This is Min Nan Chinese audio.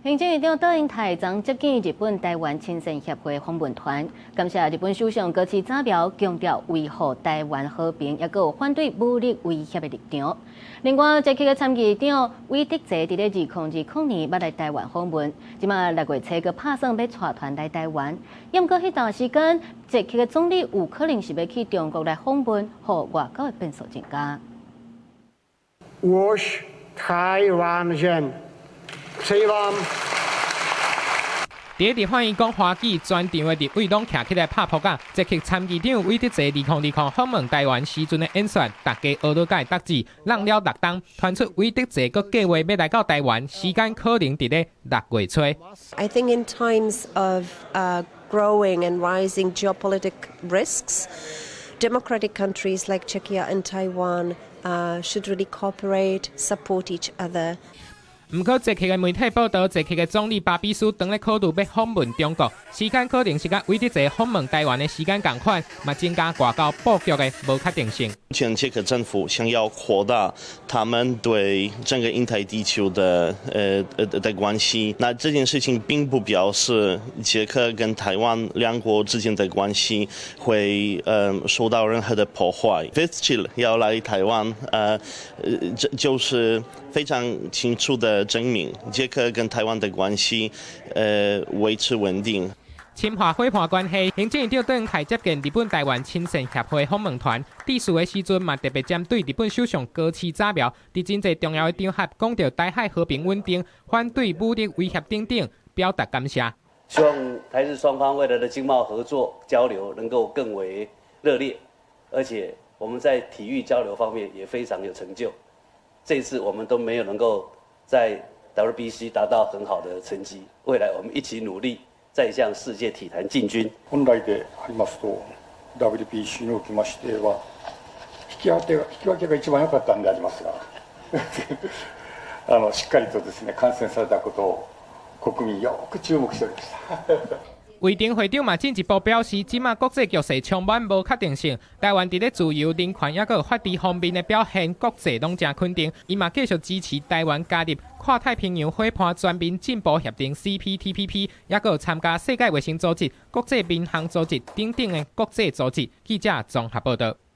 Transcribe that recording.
行政院長卓榮泰昨接見日本台灣親善協會訪問團，感謝日本首相高市早苗強調維護台灣和平，抑閣有反對武力威脅的立場。另外，捷克的參議長韋德澤佇咧2020年捌來台灣訪問，這馬六月初閣拍算欲帶團來台灣。毋過彼段時間，捷克的總理有可能是欲去中國來訪問，予外交的變數增加。我是台灣人。希望。佇立法院講華語，全場的立委攏徛起來拍噗仔。捷克參議長韋德澤2020訪問台灣時陣的演說，大家學囉佮逐字，挵了六冬，傳出韋德澤閣計劃欲來到台灣，時間可能佇咧六月初。 I think in times of growing and rising geopolitical risks, democratic countries like Czechia and Taiwan should really cooperate, support each other. 毋過，捷克的媒體報導，捷克的總理巴比斯當咧考慮欲訪問中國，時間可能是佮韋德澤訪問台灣的時間仝款，嘛增加外交布局的無確定性。目前捷克政府想要擴大他們對整個印太地區的關係，那這件事情並不表示捷克跟台灣兩國之間的關係會受到任何的破壞。Vystrčil 要來台灣，這就是非常清楚的證明捷克跟台灣的關係，維持穩定。深化夥伴關係，行政院長卓榮泰接見日本台灣親善協會訪問團，致辭的時陣嘛特別針對日本首相高市早苗，佇真濟重要的場合講著台海和平穩定、反對武力威脅等等，表達感謝。希望台日雙方未來的經貿合作交流能夠更為熱烈，而且我們在體育交流方面也非常有成就。這次我們都沒有能夠在 WBC 達到很好的成績，未來我們一起努力，再向世界體壇進軍。本來でありますと WBC におきましては引き分け引き分けが一番良かったんでありますがしっかりとですね観戦されたことを國民よく注目しておりました。魏廷會長嘛進一步表示，這馬國際局勢充滿無確定性，台灣佇咧自由、人權抑閣法治方面的表現，國際攏誠肯定。伊嘛繼續支持台灣加入跨太平洋夥伴全面進步協定（CPTPP），抑閣參加世界衛生組織、國際民航組織等等的國際組織。記者綜合報導。